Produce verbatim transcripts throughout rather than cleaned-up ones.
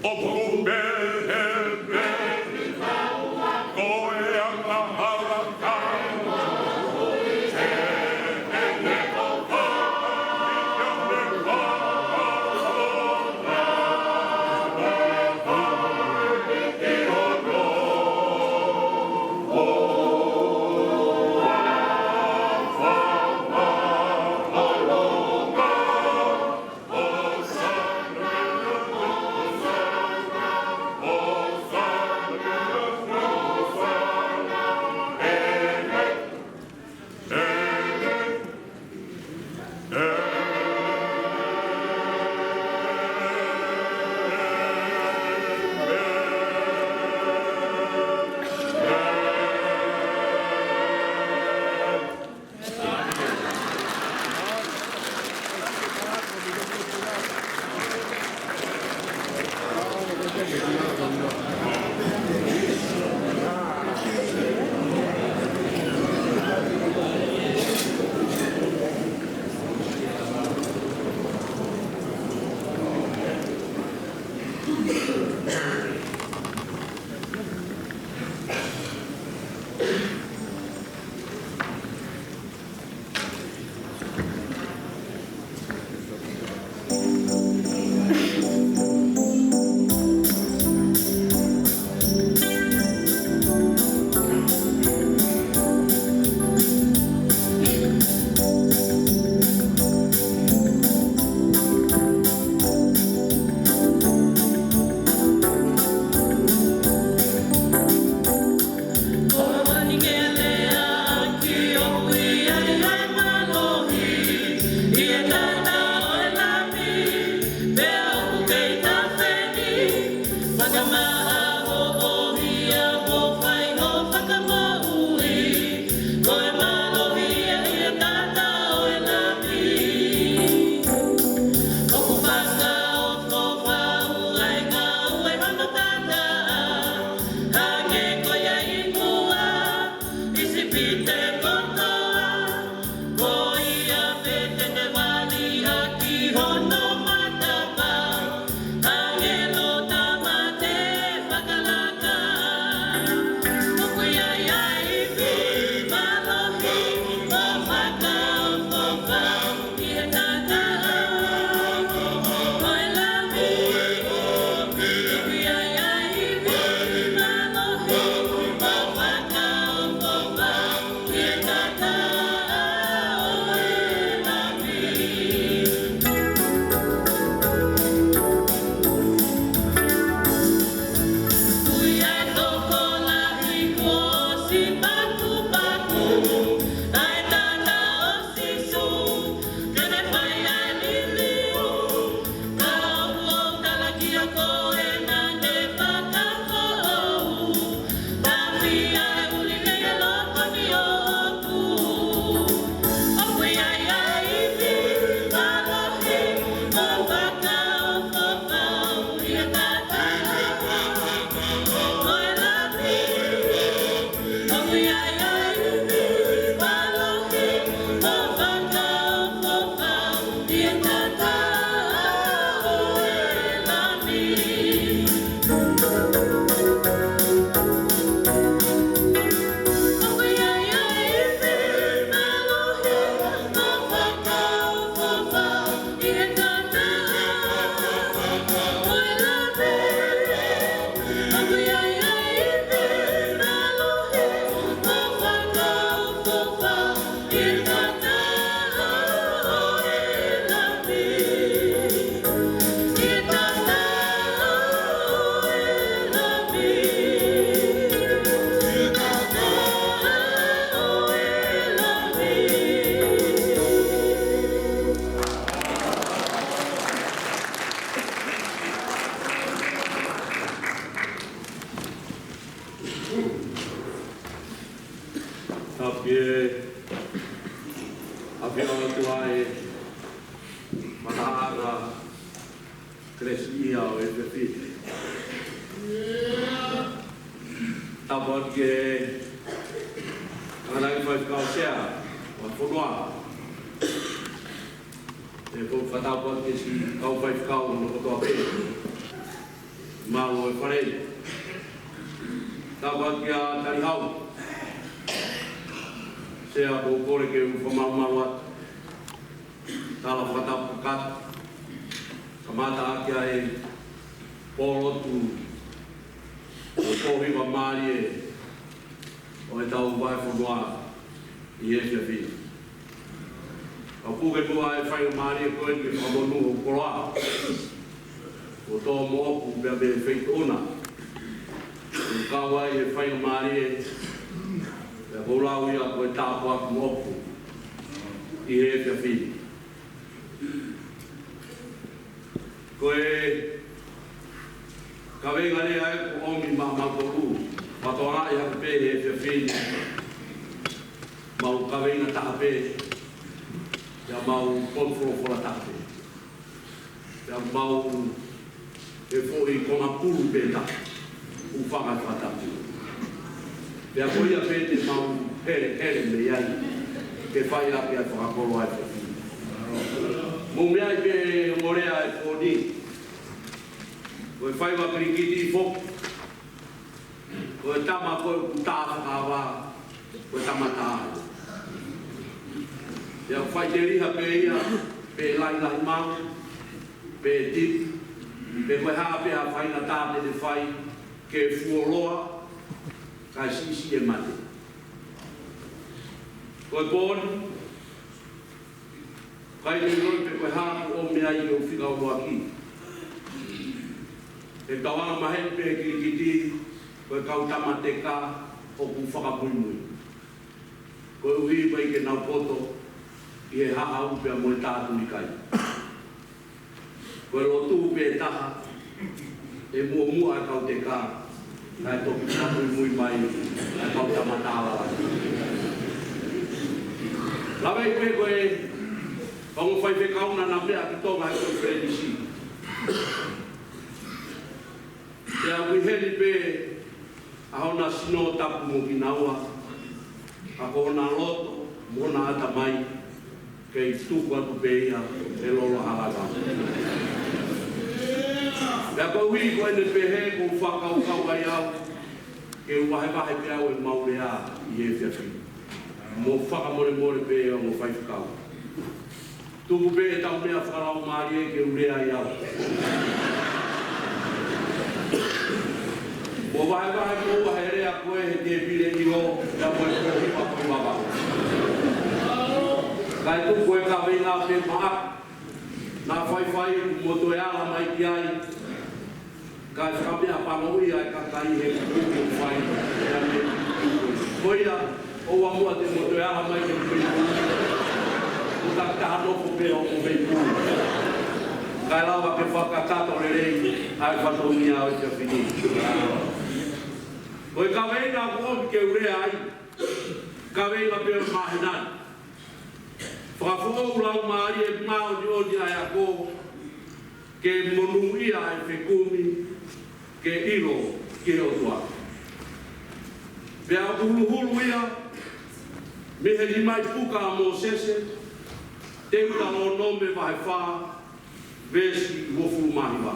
ʻOku pehē pē ko e angahala. Tapu ki he ʻAfio ʻOtua ʻi he matahā kelesiʻia ʻo e efiafi ni. Tapu atu ki he tangataʻeiki faifekau sea ʻo e fonua. ʻE, ʻoku ou fakatapu atu ki he siʻi kau faifekau hono kotoa pē. Mālō e fale. Tapa kia Talihau. Sea, ʻoku ou kole ke u fakamalumalu atu. Tala fakatapu kakato. Kamata ʻaki ʻa e pōlotu ʻo e pōhiva mālie ʻo ʻetau vahefonua ʻi he efiafi ni. Ka puke muʻa e faingamālie ko eni ke fakamonū hoku koloa, ʻo tō moʻoku pea mei he feituʻu na. ʻOku kau ai e faingamālie, pea ʻoku ou lau ia ko e tāpuaki moʻoku ʻi he efiafi ni. Ko e kaveinga lea ʻoku ʻomi maʻamautolu, fakatokangaʻi hake pē he efiafi ni, mau kaveinga taha pē, pea mau potu folofola taha pē. Pea mau e foʻi konga pulu pē taha, ʻoku fakatātā. Pea ko ia pē te mau helehele mei ai, ke fai ʻaki ʻa e fakakoloa ʻa e efiafi ni. Mou meaʻi pē ʻo lea e fōni. Ko e faiva kilikiti foki. Ko e tama ko ē ʻoku tā fakaava, ko e tama tā. Pea ʻoku faʻiteliha pē ia, pe lahilahi maʻu, pe tipi, pe ko e hā pē ha faingataʻa te ne fai, ke fuoloa, kae siʻisiʻi e mate. Ko e pō ni, ʻikai te u ʻilo pe ko e hā ʻoku ʻomi ai ke u fika ʻuluaki. He tauanga maheni pē kilikiti, ko e kau tama teka ʻoku fakamuimui. Koeʻuhi ʻoku ʻikai ke nau poto ʻi he haʻu pea mo e tātuli kai. Ko e lotu pē taha, ʻe muʻomuʻa e kau teka, kae toki fakamuimui mai ʻa e kau tama tā lalahi. Lave pē ko e ongo faifekau naʻa na meʻa ki Tonga he konifelenisi. Pea ʻoku ʻi heni pē ʻa hona sino tapu mo kinaua, ka ko hona loto mo hona ʻatamai, kei tuku atu pē ia he lolo ʻa Halava. Pea koeʻuhi ko ʻene pehē, ʻoku ou fakakaukau ai au ke u vahevahe pē au ʻemau lea ʻi he efiafi ni. Mo fakamolemole pē ʻa e ongo faifekau. Tuku pē ʻetau meʻa fakalaumālie ke u lea ai au. Mo vahevahe mo ua he lea ko ē he tēpile ʻi ʻō, pea mo e pōhiva ko ē ʻi Vavaʻu. Kae tuku e kaveinga pē maʻaku. Naʻa faifai mo toe ala mai ki ai. Kae fakameʻapangoʻia e kakai he kupu ʻoku fai, ʻa e meʻa. Ko ia, ʻoua muʻa te mo toe ala mai ki he kupu. Kuo takitaha nofo pē ʻo mo mei pulu. Kae lava ke fakakakato lelei ʻa e fatongia ʻo e efiafi ni. Ko e kaveinga ʻoku ou ke u lea ai, kaveinga pē ʻo e māhina ni. Fakafoʻou laumālie māʻoniʻoni ʻa e ako, ke monūʻia ʻa e fekumi, ke ʻilo ki he ʻOtua. Pea ʻoku huluhulu ia mei he lima ʻi he puka ʻa Mōsese, Teutalōnome vahe fā, veesi uofulu mā hiva.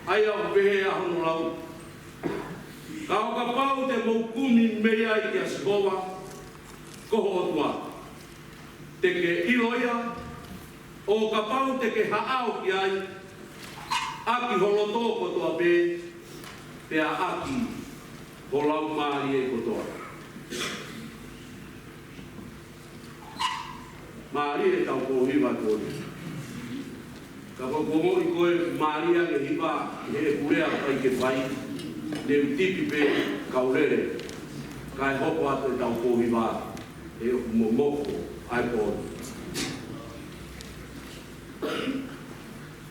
ʻA ia ʻoku pehē ʻa hono lau: Ka ʻo kapau te mou kumi mei ai kia Sihova ko ho ʻOtua, te ke ʻilo ia, ʻo kapau te ke haʻao ki ai ʻaki ho loto kotoa pē, pea ʻaki ho laumālie kotoa. Mālie ʻetau pōhiva ko eni. Ka ko e ongoʻi ko e mālie ange hiva ʻi heʻeku lea ʻikai ke fai, ne u tipi pē kau lele, kae hoko atu ʻetau pōhiva, he ʻoku momoko ʻa e pō ni.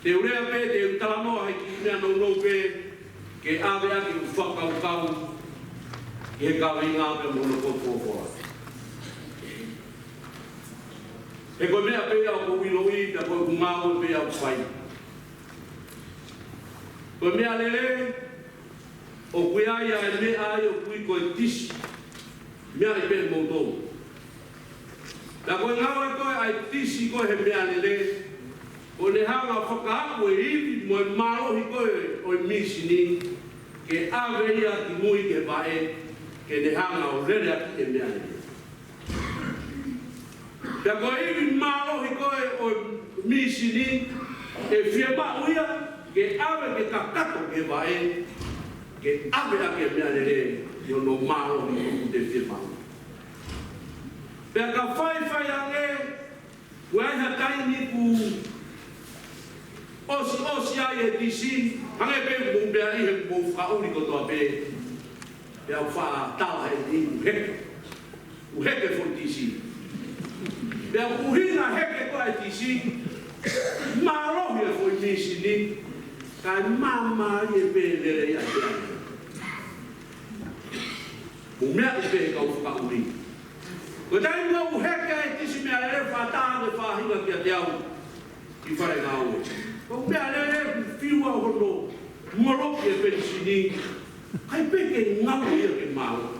Te u lea pē, te u talanoa he kiʻi meʻa nounou pē, ke ʻave ʻaki ʻeku fakakaukau ki he kaveinga pea mo hono potu folofola. He ko e meʻa pē ia ʻoku ou ʻiloʻi, pea ko ʻeku ngāue pē ia ʻoku fai. Ko e meʻalele, ʻoku ʻi ai ʻa e meʻa ia ʻoku ui ko e tisi. Meʻa ʻi pē moutolu. Pea ko e ngāue ko ē ʻa e tisi ko ē he meʻalele, Ko ʻene hanga ʻo fakaaʻu e ivi mo e mālohi ko ē ʻo e mīsini, ke ʻave ia ki mui ki he vaʻe, ke ne hanga ʻo lele ʻaki e meʻalele. Pea ko e ivi mālohi ko ē ʻo e mīsini, ʻe fiemaʻu ia ke ʻave ke kakato ki he vaʻe, ke ʻave ʻaki e meʻalele ʻi hono mālohi ʻoku te fiemaʻu. Pea ka faifai ange, ʻoku ʻi ai ha taimi kuo ʻosiʻosi ai e tisi, hangē pē ʻoku mou meaʻi he ʻoku mou fakaʻuli kotoa pē, pea ʻoku faʻa tala he ni ʻoku heke. ʻOku heke foʻi tisi. Pea ʻoku ʻuhinga heke ko ē tisi, mālohi e foʻi mīsini, kae māmālie pē lele ia pea. Mou meaʻi pē kau fakaʻuli. Ko e taimi ʻoku heke ai e tisi meʻalele, faʻa tā ange faʻahinga kiate au ki fale ngāue. Ko e meʻalele ʻoku fiu au hono moloki e penisini, ʻikai pē ke ngalo ia ke mālohi.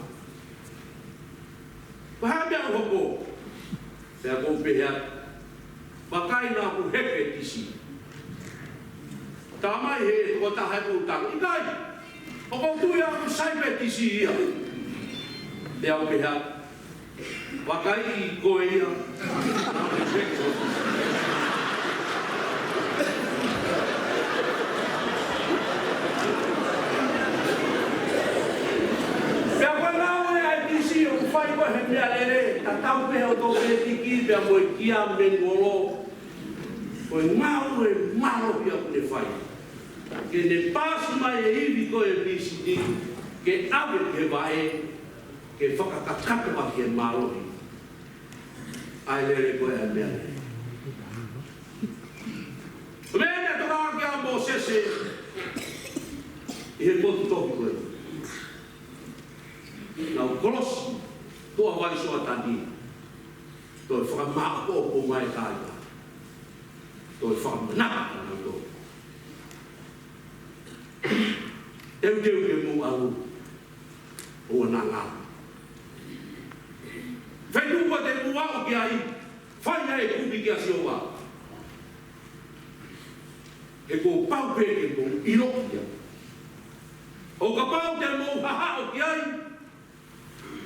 Ko e hā e meʻa ʻoku hoko? Pea ʻoku ou pehē atu, vakai naʻa ʻoku heke e tisi. Talamai ʻe he tokotaha ʻoku ou tangi, ʻikai, ʻoku ou tui au ʻoku sai pē tisi ia. Pea u pehē atu, vakai koe ia. Pea ko e ngāue ʻa e tisi ʻoku fai ko ē he meʻalele, tatau pē hoʻo tō pētiki pea mo e kia menuolo. Ko e ngāue mālohi ia ʻoku ne fai. Ke ne paasi mai e ivi ko ē mīsini, ke ʻave ki he vaʻe, ke fakakakato ʻaki e mālohi ʻa e lele ko ē ʻa e meʻalele. Ko e meʻa naʻe tokanga ki ai ʻa Mōsese ʻi he potu tohi ko ē. Naʻa nau kolosi tuʻa vai Soatani. Toe fakamāʻopoʻopo mai e kāinga. Toe fakamanatu ʻa nautolu. Teuteu ke mou ʻalu. ʻOua naʻa ngalo. Feituʻu ko ē te mou aʻu ki ai, fai ai e kumi kia Sihova. He kuo pau pē ke mou ʻilo ia. ʻO kapau te mou hahaʻo ki ai,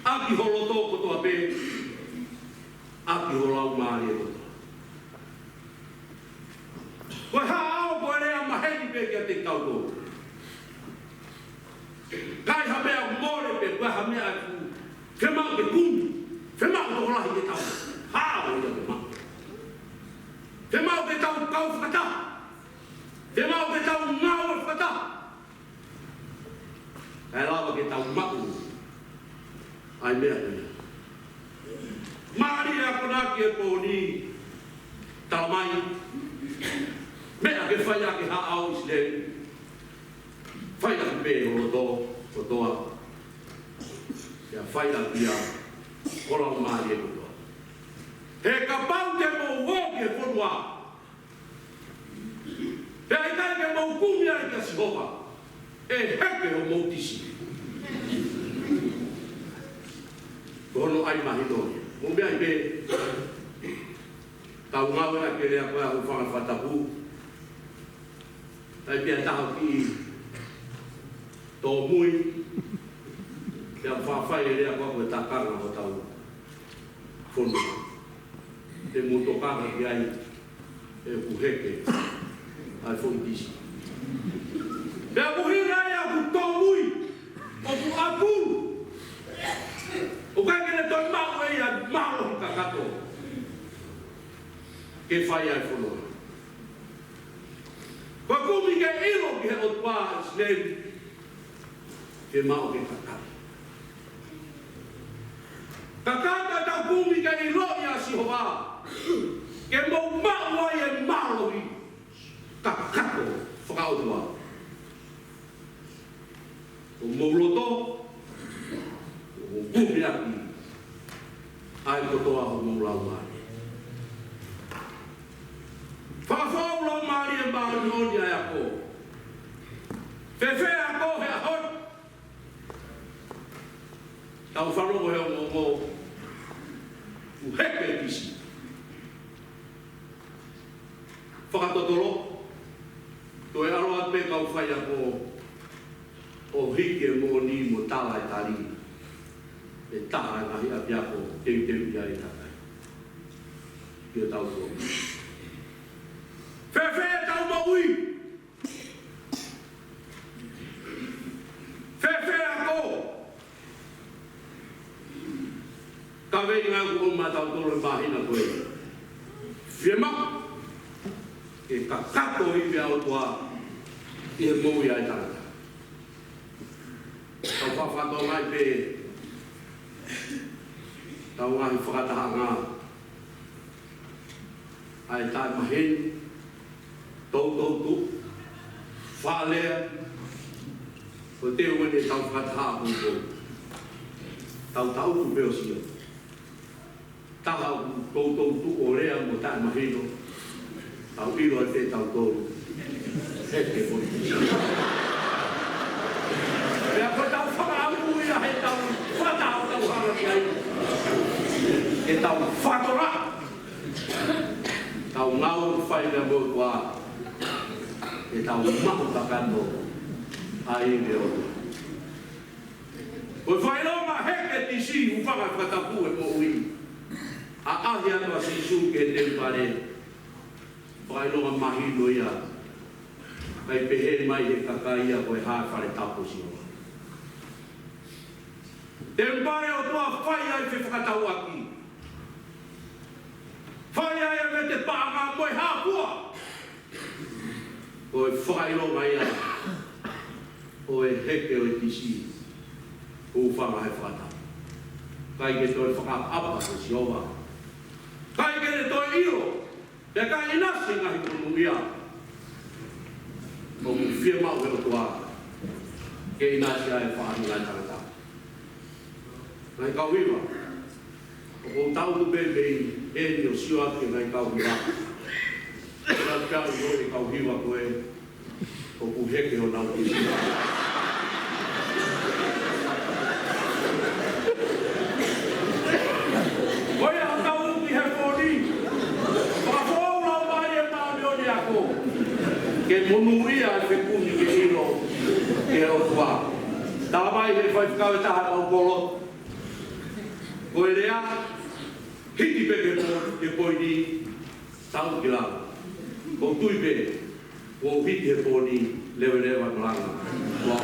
ʻaki ho loto kotoa pē, ʻaki ho laumālie kotoa. Ko e haʻao ko e lea maheni pē kiate kitautolu. Ka ʻi ai ha meʻa mole pē, ko e hā e meʻa ʻoku fiemaʻu ke kumi, fiemaʻu tokolahi ke tau haʻao ia ke maʻu. Fiemaʻu ke tau kau fakataha. Fiemaʻu ke tau ngāue fakataha. Kae lava ke tau maʻu ʻa e meʻa ko ia. Mālie ʻa e akonaki he pō ni, talamai, meʻa ke fai ʻaki e haʻao ʻIsileli, fai ʻaki pē ho loto kotoa, pea fai ʻaki ia ho laumālie kotoa. He kapau te mou ō ki he fonua, pea ʻikai ke mou kumi ai kia Sihova, ʻe heke homou tisi. Ko hono ʻai mahino ia. Mou meaʻi pē, tau ngāue ʻaki e lea ko ē ʻa e hūfanga he fakatapu. ʻAi pē ha taha ʻo kiʻi tōmui, pea faʻa fai e lea ko ē ko e takanga hotau fonua. Te mou tokanga ki ai, he ʻoku heke ʻa e foʻi tisi. Pea ʻoku ʻuhinga ia ʻoku tōmui, ʻoku ʻapulu, ʻoku ʻikai ke ne toe maʻu ʻe ia e mālohi kakato ke fai ai e fonua. Ko e kumi ke ʻilo ki he ʻOtua ʻa ʻIsileli, ke maʻu ke kakato. Kakato ʻetau kumi ke ʻiloʻi ʻa Sihova, ke mou maʻu ai e mālohi kakato fakaʻotua. Ko homou loto, ko homou kumi ʻaki ʻa e kotoa homou laumālie. Fakafoʻou laumālie māʻoniʻoni ʻa e ako. Fēfē ako he ʻaho ni? Tau fanongo he ongoongo, ʻoku heke e tisi. Fakatoto Tolo, toe ʻalu atu pē kau faiako ʻo hiki e moʻoni mo tala e tali ʻe taha e ngaahi ʻapiako teuteu ia e kakai. Ki hotau tō. Fēfē ʻetau moʻui? Fēfē ako? Kaveinga ʻoku ʻomai ʻe tautolu he māhina ko ē. Fiemaʻu ke kakato e ivi ʻa e ʻOtua ʻi he moʻui ʻa e tangata. Tau fakatokangaʻi pē ʻetau ngaahi fakatahaʻanga ʻa e taʻemaheni, toutou tuʻu, faʻa lea, ko e teu eni ʻetau fakataha ʻaupito. Tau taʻutu pē ʻo sio. Taha ʻoku toutou tuʻu ʻo lea mo taʻemahino. Tau ʻilo ʻe tautolu. He te koni. Pea ko ʻetau fakaʻamu ia heʻetau fata ʻo tau hanga ki ai. Ke tau fakatola. Tau ngāue fai pea mo e ʻOtua. Ke tau maʻu kakano ʻa e ivi ʻo e ʻOtua. Ko e fakaʻilonga heke tisi, hūfanga he fakatapu he moʻui. ʻAʻahi atu ʻa Sīsū ki he temipale. Fakaʻilonga mahino ia. ʻIkai pehē mai he kakai ia ko e hā e fale tapu ʻo Sihova. Temipale ʻo e ʻOtua, fai ai e fefakatauʻaki. Fai ai e vete paʻanga mo e hā fua. Ko e fakaʻilonga ia ʻo e heke ʻo e tisi, hūfanga he fakatapu. ʻIkai ke toe fakaʻapaʻapa ʻa Sihova. ʻIkai ke ne toe ʻilo. Pea ka ʻinasi e ngaahi monūʻia ʻoku fiemaʻu ʻe he ʻOtua ke ʻinasi ai e faʻahinga ʻo e tangata. Ngaahi kau hiva, ʻoku ou taʻutu pē mei heni ʻo sio atu ki he ngaahi kau hiva. Ka ʻoku ou ʻilo e kau hiva ko ē ʻoku heke honau tisi. Ko ia ʻoku tau ʻi he pō ni. Fakafoʻou lau mai e māʻoniʻoni ako. Ke monūʻia e fekumi ke ʻilo ki he ʻOtua. Talamai ʻe he faifekau ʻe taha ʻo e kolo. Ko e lea, hiki pē ki he pō, ki he poini, tau ki lalo. ʻOku ou tui pē, ʻoku hiki he pō ni, leveleva e malanga. Ua.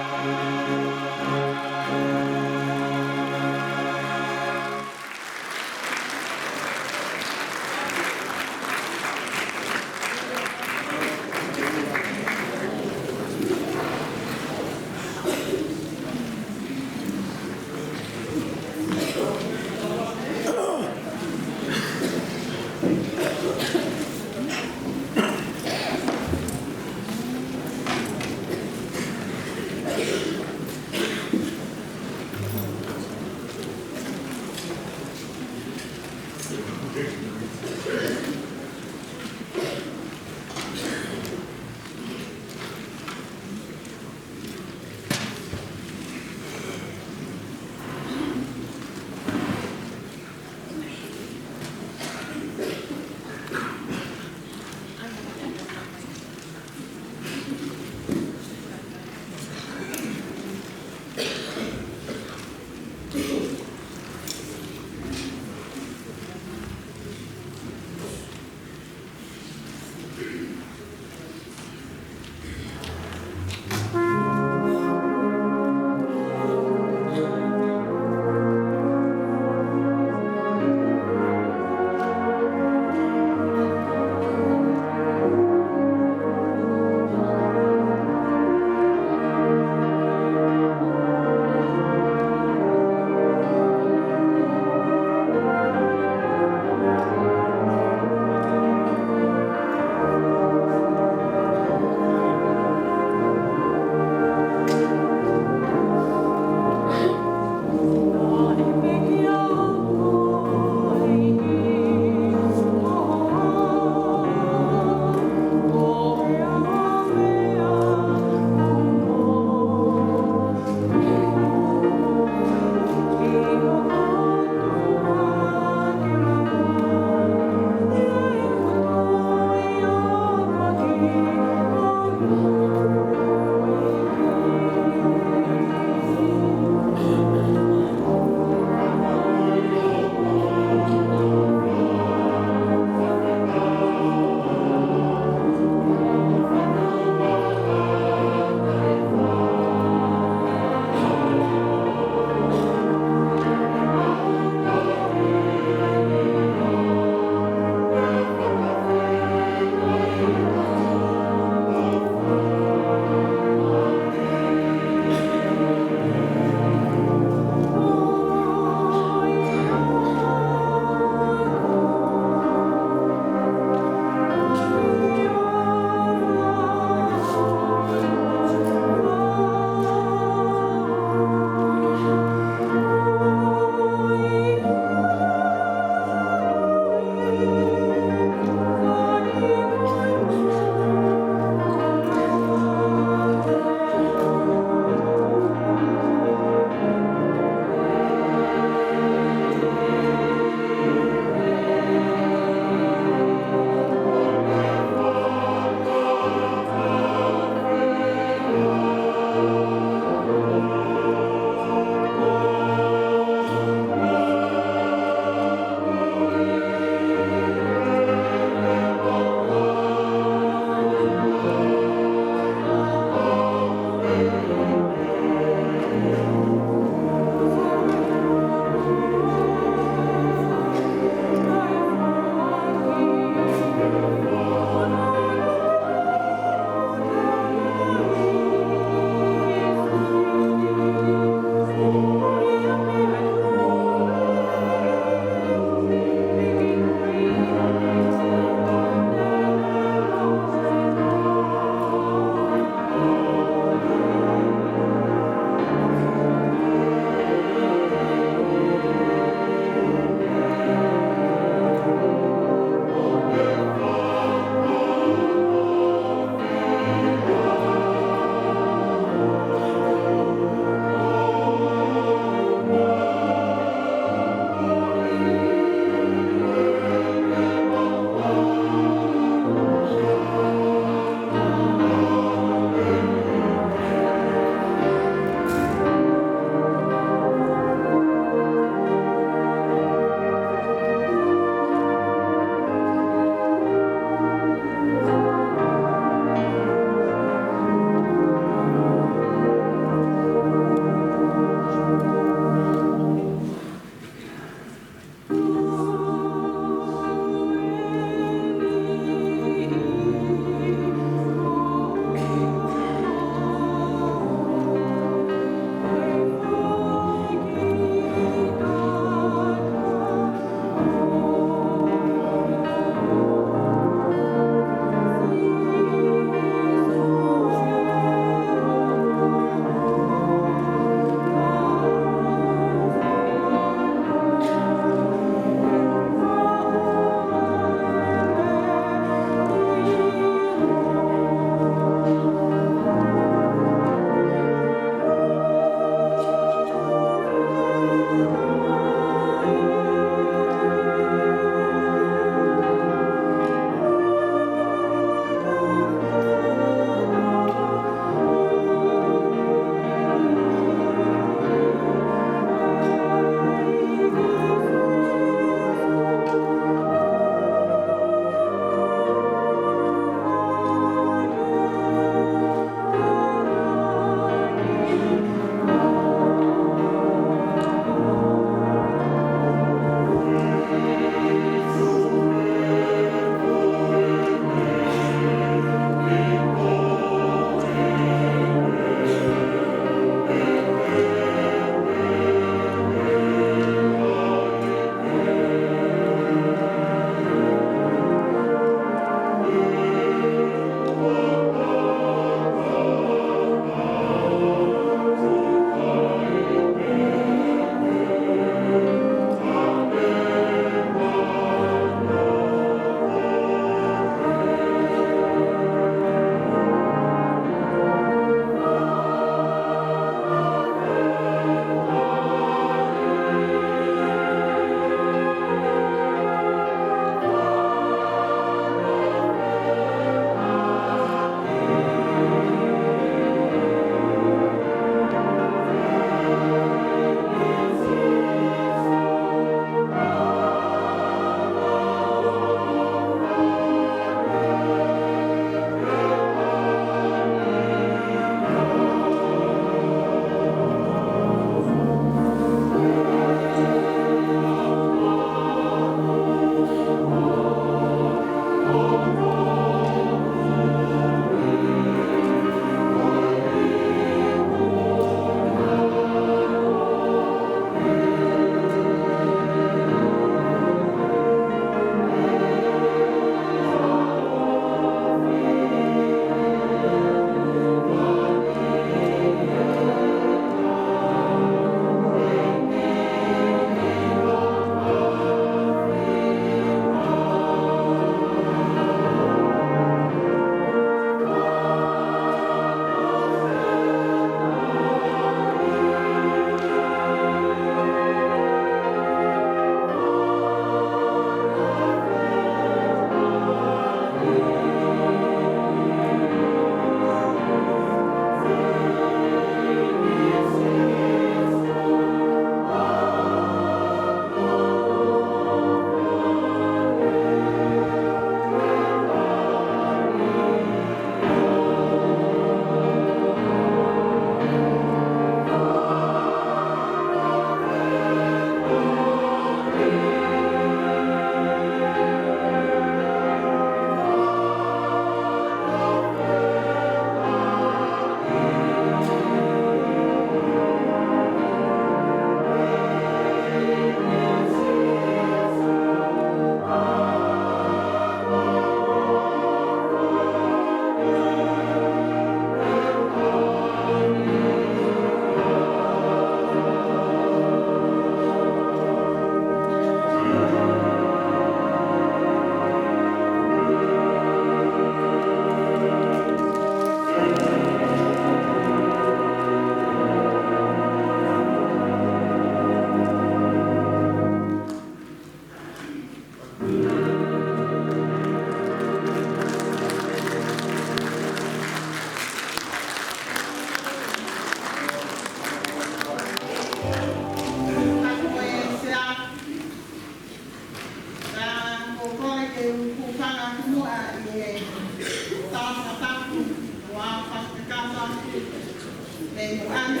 Mei muʻa ni,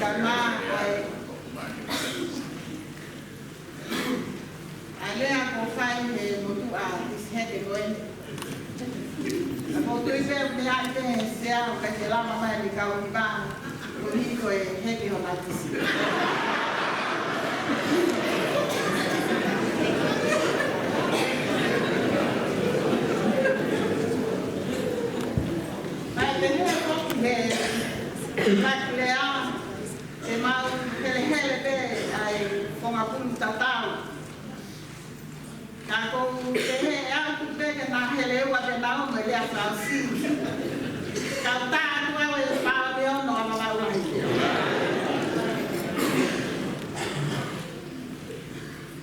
ka ma ai. ʻA e lea ko ē ʻa e motuʻa ʻi he heke ko ē. Ka ʻoku ou tui pē ʻoku meʻa pē he sea ʻoku ʻikai ke lava mai ni kau hiva. Ko e hiko e heke hono ʻatisi. Pea pehē foki he, ʻa e lea, ʻe mau helehele pē ʻa e konga pulu tatau. Ka ʻoku ou pehē ʻe au tuku pē ke na hele ua pē naua mo e lea Fālesi. Ka u tā atu au e pā pē ono ʻa Vavaʻu Lahi.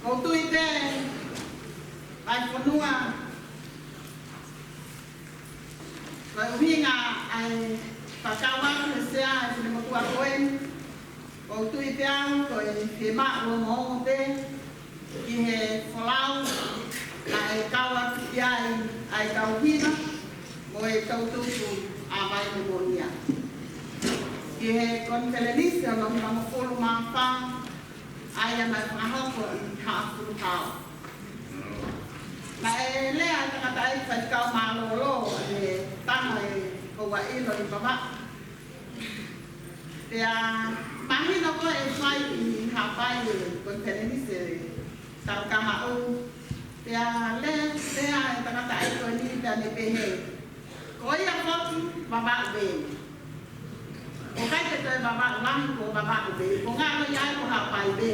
ʻOku ou tui pē, ʻa e fonua, ko e ʻuhinga ʻa e fakakau atu he sea ʻa e finemotuʻa ko ē. ʻOku ou tui pē au ko e fiemaʻu ongoongo pē ki he folau naʻe kau atu ki ai ʻa e kau hiva mo e toʻutupu ʻa Vaine Moʻonia. Ki he konifelenisi hono hivangofulu mā fā, ʻa ia naʻe fakahoko ʻi Haʻafuluhao. Naʻe lea ʻa e tangataʻeiki faifekau mālōlō ʻi he tama ʻe houa ʻilo ʻi Vavaʻu. Pea mahino ko ē ʻe fai ʻi Haʻapai e konifelenisi ʻe tau kahaʻu. Pea lea, lea ʻa e tangataʻeiki ko eni pea ne pehē, ko ia foki Vavaʻu pē. ʻOku ʻikai ke toe Vavaʻu Lahi, ko Vavaʻu pē. Ko ngalo ia ko Haʻapai pē.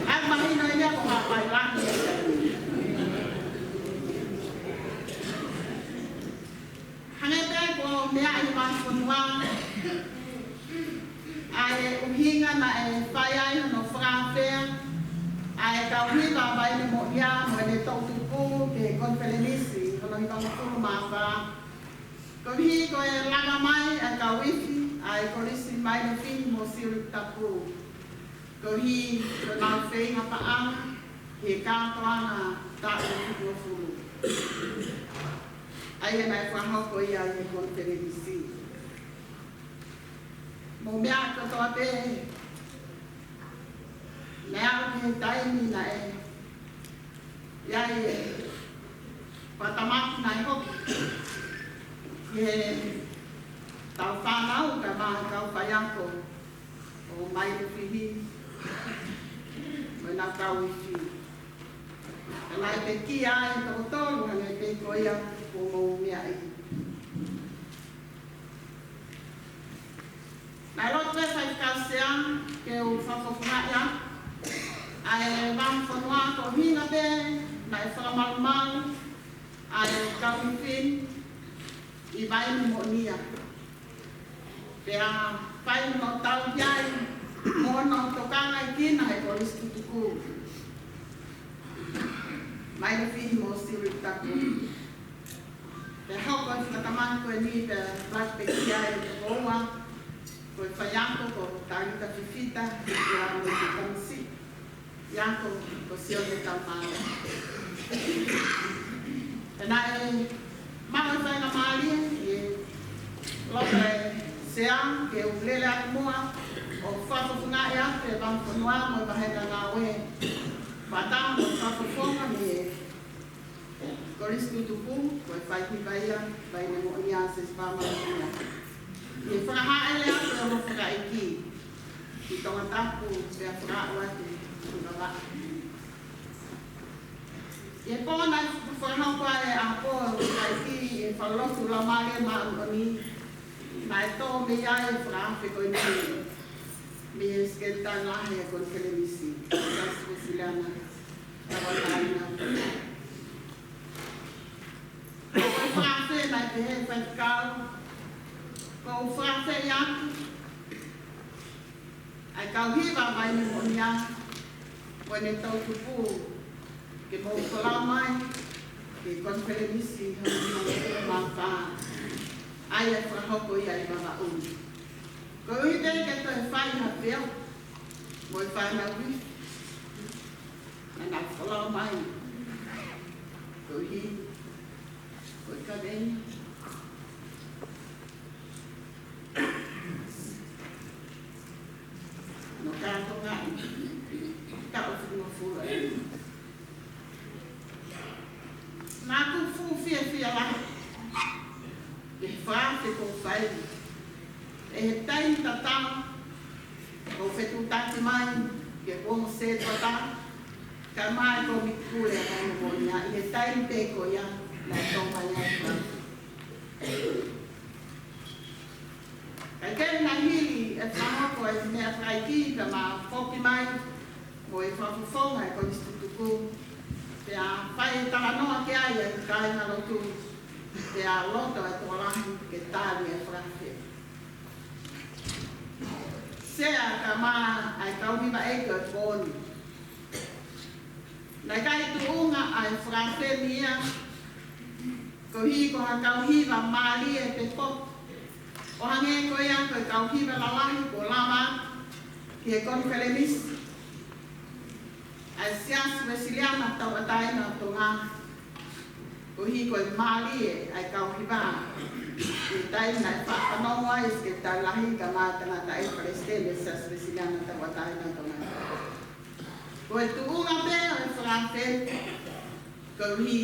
ʻA ia mahino ia ko Haʻapai Lahi. Hangē pē ko e meʻa ʻi he vahefonua, ʻa e ʻuhinga naʻe fai ai hono fakaafeʻi ʻa e kau hiva ʻa Vaine Moʻonia mo ʻene toʻutupu ki he konifelenisi hono hivangofulu mā fā. Koeʻuhi ko e lava mai ʻa e kau ifi ʻa e Kolisi Vaine Fihi mo Siuʻilikutapu. Koeʻuhi ko ʻenau feinga paʻanga he kātoanga taʻu fitungofulu. ʻA ia naʻe fakahoko ia ʻi he konifelenisi. Mou meaʻi kotoa pē, naʻe aʻu ki he taimi naʻe ʻi ai e fakatamaki naʻe hoko ki heʻetau fānau kae ʻumaʻā e kau faiako ʻo Vaine Fihi mo ʻenau kau ifi. Naʻe pekia ai toko tolu hangē pē ko ia kuo mou meaʻi. Naʻe loto e faifekau sea ke u fakafofongaʻi ʻa e vahefonua ko e ʻuhinga pē naʻe fakamalumalu ʻa e kau ifi ʻi Vaine Moʻonia. Pea fai hono tauhi ai mo hono tokangaʻi kinaua ʻe he Kolisi Tutuku, Vaine Fihi mo Siuʻilikutapu. Pea hoko e fakatamaki ko eni pea pekia ai e toko ua, ko e faiako ko Talita Fifita, pea mo e tamasiʻi ako ko Sione Taumāloa. Pea naʻe maʻu e faingamālie ʻi he loto e sea ke u lele atu muʻa ʻo fakafofongaʻi atu e vahefonua mo e vahehengāue. Pea tau mo fakafofonga mei he Kolisi Tutuku, ko e faihiva ia, Vaine Moʻonia, Siosifa Manuia. ʻI he fakahāʻele atu e ongo fakaʻeiki ki Tongatapu, pea fakaaʻu atu ki Vavaʻu. ʻI he pō naʻe fakahoko ai e ʻaho pō ʻo e fakaʻeiki ʻi he fakalotu Laumālie Māʻoniʻoni, naʻe tō mei ai e fakaafe ko eni mei he Sekelitali Lahi ʻo e Konifelenisi, Siosifa Siliana. Ko e fakaafe naʻe pehē, faifekau, ʻoku ou fakaafeʻi atu ʻa e kau hiva ʻa Vaine Moʻonia mo ʻene toʻutupu ke mou folau mai ki he konifelenisi hono hivangofulu mā fā, ʻa ia ʻe fakahoko ia ʻi Vavaʻu. Koeʻuhi pē ke toe fai ha feohi mo e fānau ifi naʻa nau folau mai koeʻuhi ko e kaveinga. Te ko fai. ʻI he taimi tatau, ko fetuʻutaki mai, ke ko mo se tata, kae ʻumaʻā e Kōmiti Pule ʻa e Vai Moʻonia, ʻi he taimi pē ko ia, naʻe tō mai ai. Kae kehe naʻe hili e fakahoko e meʻa fakaiki pea ma foki mai mo e fakafofonga e konisitūtone. Pea fai e talanoa ki ai e kāingalotu. Pea loto e tokolahi ke tali e fakaafe. Sea kae ʻumaʻā e kau hiva ʻeiki ʻo e pō ni. Naʻe ʻikai tuʻunga ʻa e fakaafe ni ia, koeʻuhi ko ha kau hiva mālie pe poto. ʻO hangē ko ia ko e kau hiva lalahi kuo lava ki he konifelenisi ʻa e Siasi Uēsiliana Tauʻatāina ʻo Tonga. Koeʻuhi ko e mālie ʻa e kau hiva. ʻI he taimi naʻe fakafanongo ai e Sekelitali Lahi kae ʻumaʻā e tangataʻeiki palesiteni ʻo e Siasi Uēsiliana Tauʻatāina ʻo Tonga. Ko e tuʻunga pē ʻo e fakaafe, koeʻuhi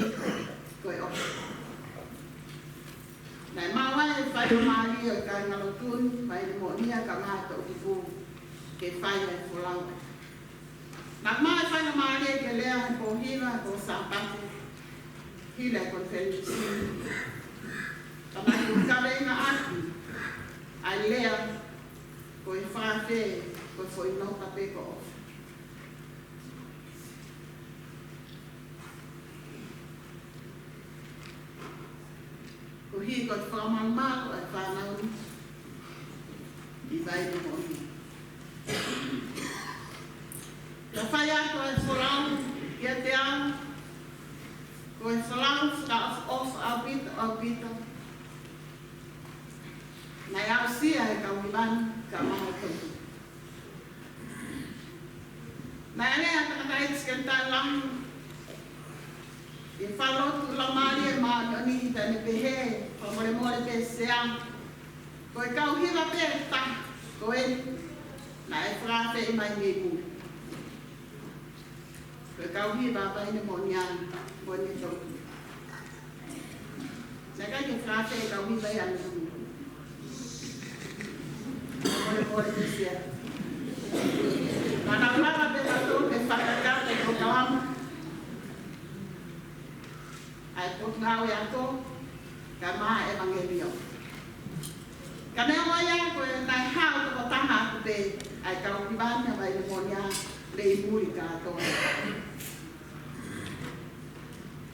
ko e ʻofa. Naʻe maʻu ai e faingamālie ʻo e kāingalotu ni, Vai Moʻonia kae ʻumaʻā e toʻutupu, ke fai e folau. Naʻe maʻu e faingamālie ke lea he pō hiva ko e Sāpate, hili e konifelenisi. Ka naʻe kaveinga ʻaki ʻa e lea ko e fakaafe, ko e foʻi nota pē ko ʻofa. Koeʻuhi ko e fakamalumalu ʻa e fānau ni ʻi Vai Moʻonia. Ka fai atu ʻa e folau kiate au, ko e folau fakaʻofoʻofa ʻaupito, ʻaupito. Naʻe aʻusia ʻe he kau hiva ni kae ʻumaʻā e toʻutupu. Naʻe lea ʻa e tangataʻeiki Sekelitali Lahi ʻi he falelotu Laumālie Māʻoniʻoni, pea ne pehē, fakamolemole pē Sea, ko e kau hiva pē ʻe taha ko eni naʻe fakaafeʻi mai mei muli. Ko e kau hiva ʻa Vai Moʻonia mo ʻene toʻutupu. Naʻe ʻikai ke fakaafeʻi e kau hiva ia ʻa e muli. Molemole pē Sea. Naʻa nau lava pē nautolu ke fakakakato e polokalama ʻa e Potungāue Ako kae ʻumaʻā e ʻEvangeliō. Ka neongo ia ko e naʻe haʻu tokotaha atu pē ʻa e kau hiva ni ʻa Vai Moʻonia mei muli kātoa.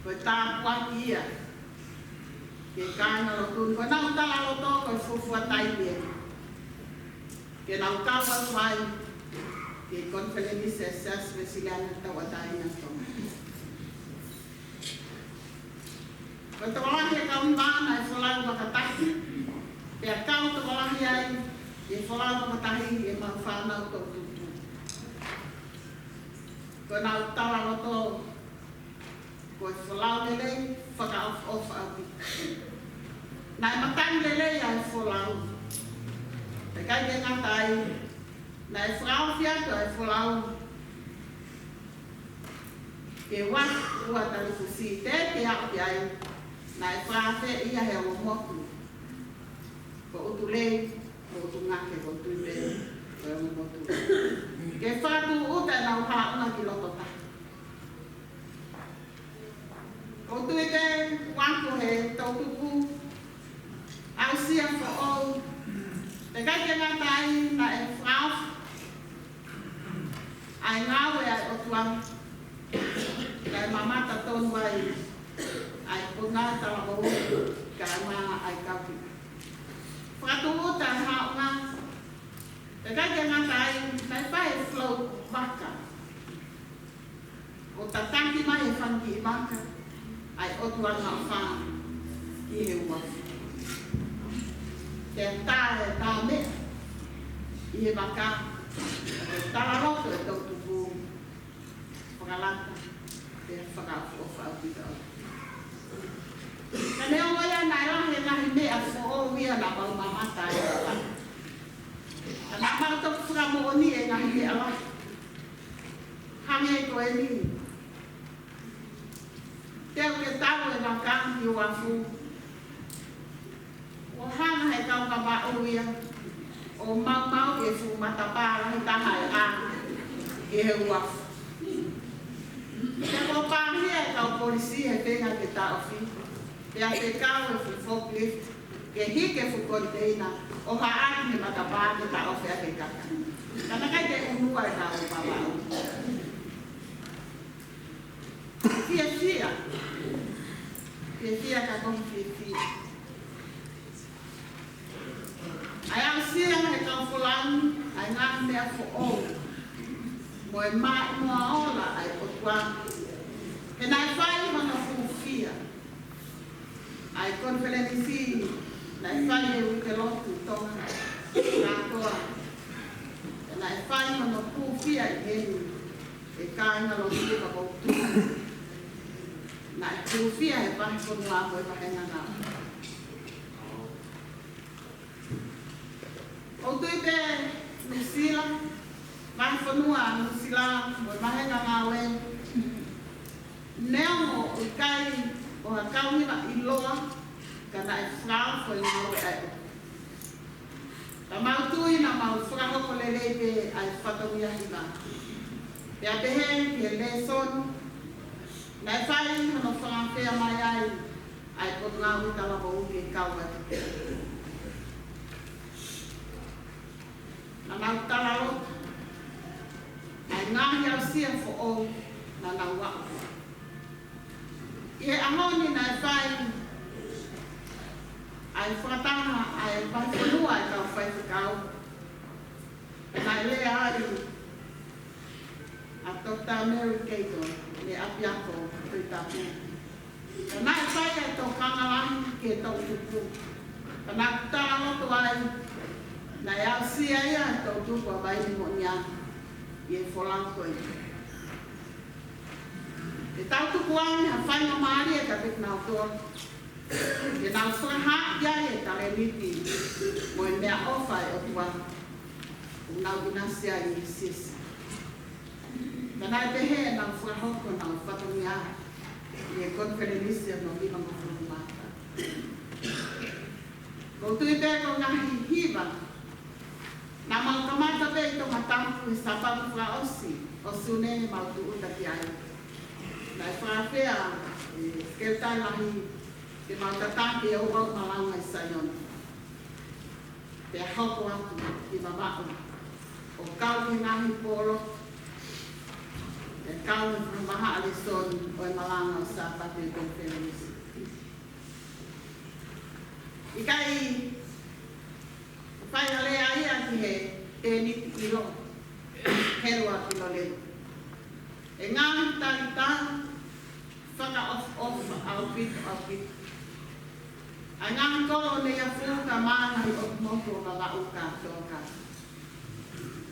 Ko e tāpuaki ia ki he kāingalotu ni, ko ʻenau talaloto ko e fuofua taimi eni ke nau kau atu ai ki he konifelenisi ʻa e Siasi Uēsiliana Tauʻatāina ʻo Tonga. Ko e tokolahi e kau hiva naʻe folau fakataha, pea kau tokolahi ai e folau fakataha ʻemau fānau toʻutupu. Ko ʻenau talaloto ko e folau lelei, fakaʻofoʻofa ʻaupito. Naʻe matangi lelei ʻa e folau. Pea ʻikai ke ngata ai, naʻe fakaofi atu ʻa e folau ki he uafu ʻUatalifusi, teʻeki aʻu ki ai, naʻe fakaafeʻi ia ʻe he ongo motu ko ʻUtulei mo ʻUtungake, ʻoku ou tui pē ko e ongo motu. Ke fakatūʻuta ʻenau haʻunga ki loto taha. ʻOku ou tui pē, uafu he toʻutupu, aʻusia foʻou, pea ʻikai ke ngata ai, naʻe fakaofi ʻa e ngāue ʻa e ʻOtua, naʻe mamata tonu ai ʻa e Potungāue Talavou kae ʻumaʻā e kau hiva. Fakatūʻuta e haʻunga, pea ʻikai ke ngata ai, naʻe fai e float vaka. ʻO tataki mai ʻe he fanga kiʻi vaka ʻa e ʻOtua ʻofa ki he uafu. Pea tā e tā meʻa ʻi he vaka, pea talaloto e toʻutupu, fakalata, pea fakaʻofoʻofa ʻaupito. Ka neongo ia naʻe lahi e ngaahi meʻa foʻou ia naʻa mau mamata ai. Ka naʻa mau toki fakamoʻoniʻi e ngaahi meʻa lahi. Hangē ko eni. Teʻeki ke tau e vaka ki he uafu. ʻO hā ia ʻo maumauʻi e fuʻu matapā lahi taha ʻe ʻā ʻi he uafu. Pea kuo pāhia e kau polisi he feinga ke taʻofi, pea fekau e fuʻu forklift ke hiki e fuʻu koniteina ʻo haʻaki he matapā ke taʻofi ʻaki e kaka. Ka naʻe ʻikai ke ʻunu ai e kau Vavaʻu. Fiefia. Fiefia ka ko e fiefia. ʻA e aʻusia ʻe he kau folau ʻa e ngaahi meʻa foʻou mo e maʻimoa ola ʻa e ʻOtua, he naʻe fai hono hūfia ʻa e konifelenisi naʻe fai he uike lotu Tonga kātoa. He naʻe fai hono hūfia ʻi heni ʻe kāinga lotu ka ʻoku tuʻu. Naʻe hūfia he vahefonua mo e vāhenga ngāue. ʻOku ou tui pē Nuʻusila, vahefonua Nuʻusila mo e vāhenga ngāue, neongo ʻoku ʻikai ko ha kau hiva ʻiloa, ka naʻe fakaofo e ngāue ʻa e ʻOtua. Ka mau tui naʻa mau fakahoko lelei pē ʻa e fatongia hiva. Pea pehē ki he lēsoni naʻe fai hono fakaafeʻi mai ai ʻa e Potungāue Talavou ke kau atu. Naʻa nau talaloto ʻa e ngaahi aʻusia foʻou naʻa nau aʻu. ʻI he ʻaho ni naʻe fai ʻa e fakataha ʻa e vahefonua ʻa e kau faifekau. Naʻe lea ai ʻa Doctor Mary Cato mei ʻapiako Tohi Tapu. Naʻe fai ʻa e tokanga lahi ki he toʻutupu. Naʻa ku talaloto ai, naʻe aʻusia ia ʻe he toʻutupu ʻa Vainimoʻoniʻa ʻi he folau ko ia. ʻE tau tukuange ha faingamālie kiate kinautolu ke nau fakahaaʻi ai e talēniti mo e meʻaʻofa ʻa e ʻOtua ʻoku nau ʻinasi ai ʻi he siasi. Ka naʻe pehē ʻenau fakahoko honau fatongia ʻi he konifelenisi ʻo Novema hongofulu mā taha. ʻOku ou tui pē ko e ngaahi hiva naʻa mau kamata pē ʻi Tongatapu he Sāpate fakaʻosi ʻo Sune, mau tūʻuta ki ai. Naʻe fakaafeʻi ʻe he Sekelitali Lahi ke mau tataki e ouau malanga ʻi Saione. Pea hoko atu ki Vavaʻu ʻo kau ki he ngaahi pōlotu, pea kau he fakamahaʻa lēsoni ʻo e malanga ʻo e Sāpate ʻi he konifelenisi. ʻIkai fai ha lea ia ki he tēniti ʻilo, helu ʻa kilo lelu. ʻE ngaahi talitali fakaʻofoʻofa ʻaupito, ʻaupito. ʻA e ngaahi kolo ne ia fuka mā ngaahi ʻotu motu ʻo Vavaʻu kātoa.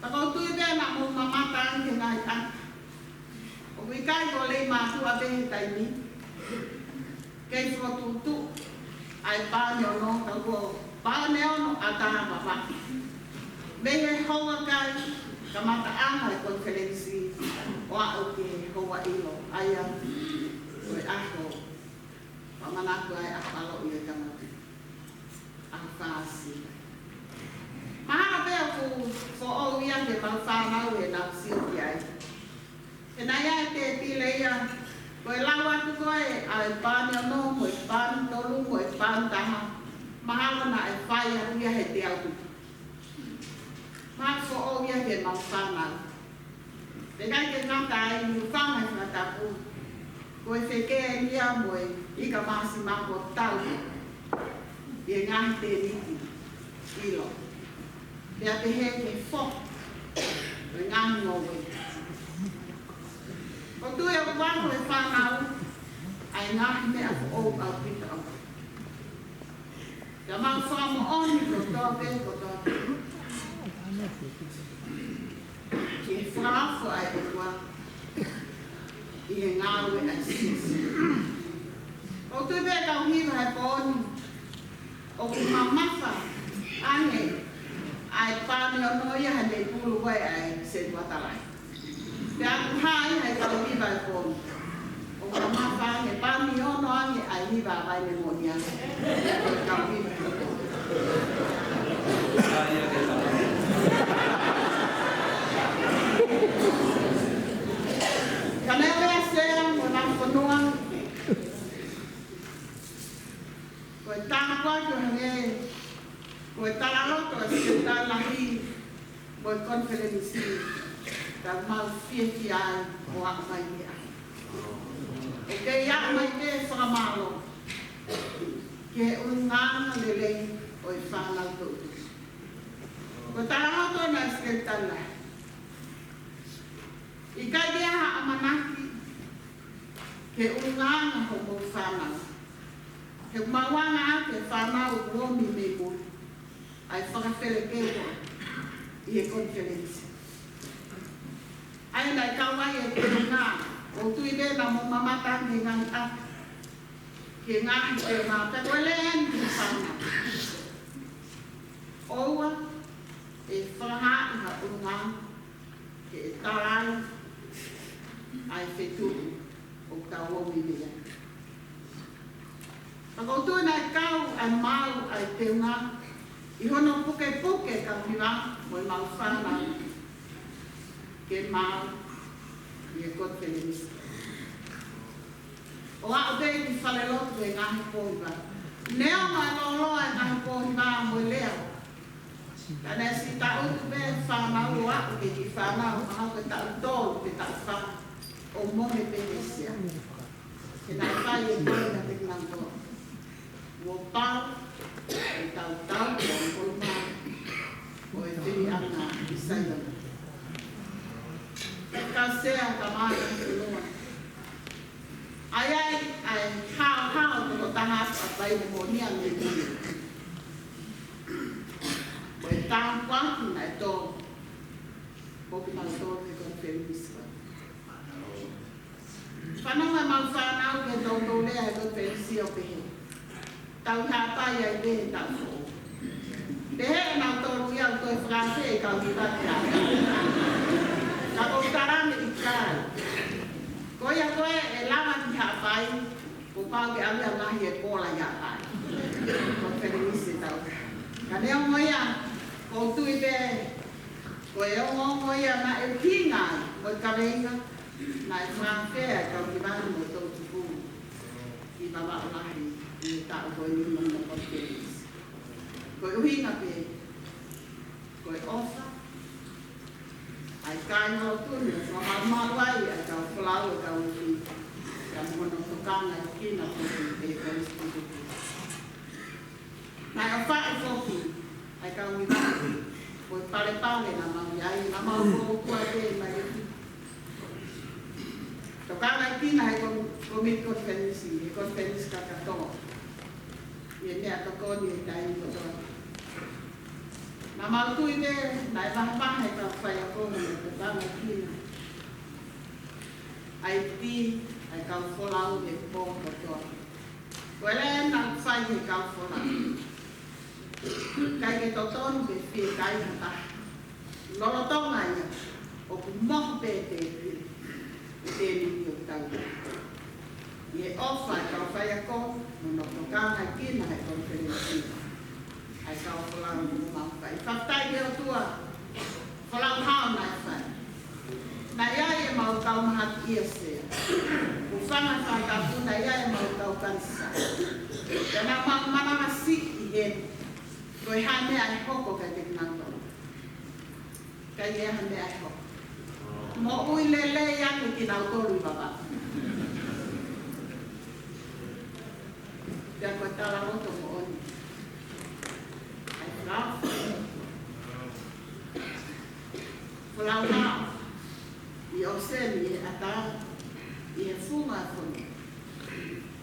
Ka ʻoku ou tui pē naʻa mou mamata ai ki he ngaahi ʻata. ʻOku ʻikai ko Leimātuʻa pē he taimi ni. Kei fokotuʻutuʻu ʻa e paone ono, ka ko e paone ono ʻa Tāvava. Mei he houa kai, kamataʻanga e konifelenisi, ʻo aʻu ki he houa ʻilo, ʻa ia ko e ʻaho ʻoku manatu ai ʻa e ʻaho ʻaloʻi ʻo e tangata. ʻAho fā ʻo Sīsū. Mahalo pē ʻoku foʻou ia ki he mau fānau ʻenau sio ki ai. He naʻe ʻi ai e tēpile ia, ko e lau atu ko ē ʻa e paone ono mo e paone tolu mo e paone taha, mahalo naʻe fai atu ia he teau tupu. Mahalo foʻou ia ki he mau fānau. Pea ʻikai ke ngata ai, ni fanga he fakatapu, ko e fekēnia mo e ika māsima kuo tau ʻi he ngaahi tēniti ʻilo. Pea pehē ki he foʻi ʻo e ngaahi ngoue. ʻOku ou tui ʻoku ako ʻe he fānau ʻa e ngaahi meʻa foʻou ʻaupito. Ka mau fakamoʻoni kotoa pē, kotoa pē ki he fakaofo ʻa e ʻOtua ʻi he ngāue ʻa e siasi. ʻOku ou tui pē kau hiva he pō ni, ʻoku mamafa ange ʻa e paone ono ia he meʻa pulu ko ē ʻa e Setuata Lahi. Pea ʻoku hā ia he kau hiva he pō ni. ʻOku mamafa ange paone ono ange ʻa e hiva ʻa Vainimoʻoniʻa. Kau hiva. Ko e talaloto ʻa e Sekelitali Lahi mo e konifelenisi, ka mau fiefia ai ʻo aʻu mai ki ai. ʻOku kei aʻu mai pē fakamālō ki he ʻulungaanga lelei ʻo e fānau toʻutupu. Ko e talaloto ʻa e Sekelitali Lahi, ʻikai ke ʻi ai ha ʻamanaki ki he ʻulungaanga hoʻomou fānau, he ʻoku mau ʻoange atu e fānau ʻoku omi mei muli ʻa e fakafelekei ʻi he konifelenisi. ʻA ia naʻe kau ai e teunga, ʻoku ou tui pē naʻa mou mamata ange he ngaahi ʻapi ki he ngaahi teunga, pea ko e lea eni ki he fānau: ʻOua ʻe fakahaaʻi ha ʻulungaanga ke ʻe tala ai ʻa e feituʻu ʻoku tau omi mei ai. Ka ʻoku ou tui naʻe kau ʻa e maau ʻa e teunga ʻi hono pukepuke e kau hiva mo ʻemau fānau ke maau ʻi he konifelenisi. ʻO aʻu pē ki falelotu he ngaahi pō hiva. Neongo e lōloa e ngaahi pō hiva mo e lea, ka naʻe siʻi tangutu pē fānau ʻo aʻu ki he kiʻi fānau, mahalo ko e taʻu tolu pe taʻu fā, ʻo mohe pē he sea. He naʻe fai e poini ʻa kinautolu. Kuo pau ke tau tauhi e koloa ʻo e fili ʻana ʻi Saione. Ka sea ka mālie ʻi loa. ʻA ia, ʻa e haohaoa ʻo e tokotaha ʻa Paine mo nia me ni. Ko e tāpuaki naʻe tō, ko kinautolu he konifelenisi. Fanongo ʻemau fānau ki he toutou lea he konifelenisi ʻo pehē: Tau ʻi Haʻapai ai pē he taʻu foʻou. Pehē ʻe nautolu ia ʻoku toe fakaafe e kau hiva ki Haʻapai. Ka ʻoku ou tala ange ʻikai. Ko ia ko ē ʻe lava ki Haʻapai, kuo pau ke ʻalu ia ʻo ngaohi e pola ʻi Haʻapai. Konifelenisi taʻu. Ka neongo ia, ʻoku ou tui pē ko e ongoongo ia naʻe ʻuhinga ai mo e kaveinga naʻe fakaafe ai e kau hiva mo e toʻutupu ʻi Vavaʻu Lahi ʻi he taʻu ko eni mo hono konifelenisi. Ko e ʻuhinga pē ko e ʻofa ʻa e kāingalotu ni, ʻo fakamalumalu ai ʻa e kau folau, ʻa e kau ifi, kae mo hono tokangaekina foki e kau ifi. Naʻe ʻofaʻi foki ʻa e kau hiva, ko e palepale naʻa mau ʻi ai, naʻa mau fokotuʻu pē mai. Tokangaekina he kon-, komiti konifelenisi, he konifelenisi kakato. ʻI he meʻatokoni he taimi kotoa. Naʻa mau tui pē naʻe vahevahe e kau faiako mo e tokangaekina ʻa e ifi, ʻa e kau folau he pō kotoa. Ko e lea naʻe fai he kau folau: ʻIkai ke totonu ke fiekaia ha taha. Lolotonga ia ʻoku mohe pē e tēpile, e tēpile ʻo e tau. ʻI he ʻofa ʻa e kau faiako mo hono tokangaekina he konifelenisi, ʻa e kau folau mo mau fai. Fakafetaʻi ki he ʻOtua, folau hao naʻe fai. Naʻe ʻi ai ʻemau kau mahaki ʻi he sea. Hūfanga he fakatapu naʻe ʻi ai ʻemau kau kanisā. Pea naʻa mau manavasiʻi ʻi heni. Ko e hā e meʻa ʻe hoko kiate kinautolu? ʻIkai ha meʻa ʻe hoko. Moʻui lelei ange kinautolu ʻi Vavaʻu. Pea ko e talaloto moʻoni. ʻA e folau. Folau hao. ʻI ʻōseni, ʻi he ʻatā, ʻi he funga ʻo e fonua.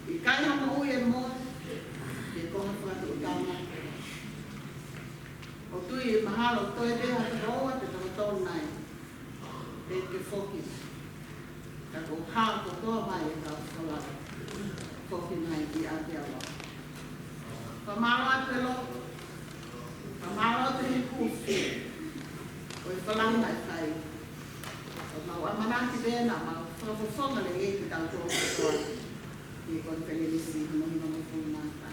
ʻIkai ha moʻui ʻe moʻui, pe ko ha fakatuʻutāmaki. ʻOku ou tui mahalo toe pē ha toko ua pe toko tolu nai te ke foki. Ka kuo hao kotoa mai e kau folau foki mai ki Aotearoa. Fakamālō atu e lotu. Fakamālō atu he kufi. Ko e folau naʻe fai. ʻOku mau ʻamanaki pē naʻa mau fakafofonga lelei kitautolu kotoa ʻi he konifelenisi mo e hivangofulu mā fā.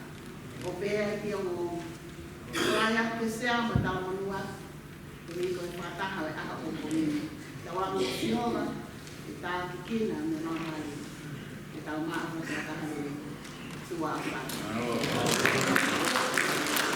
ʻO pehē ki he ongo. Ko ia ke sea mo talamonū atu. Ko e meʻa ko e fakataha ʻo e ʻaho ko eni. Tau ʻamanaki ʻe Sihova ke tākiekina mo maʻu ai. Ke tau maʻu ha fakataha lelei. Tuʻa ʻofa atu.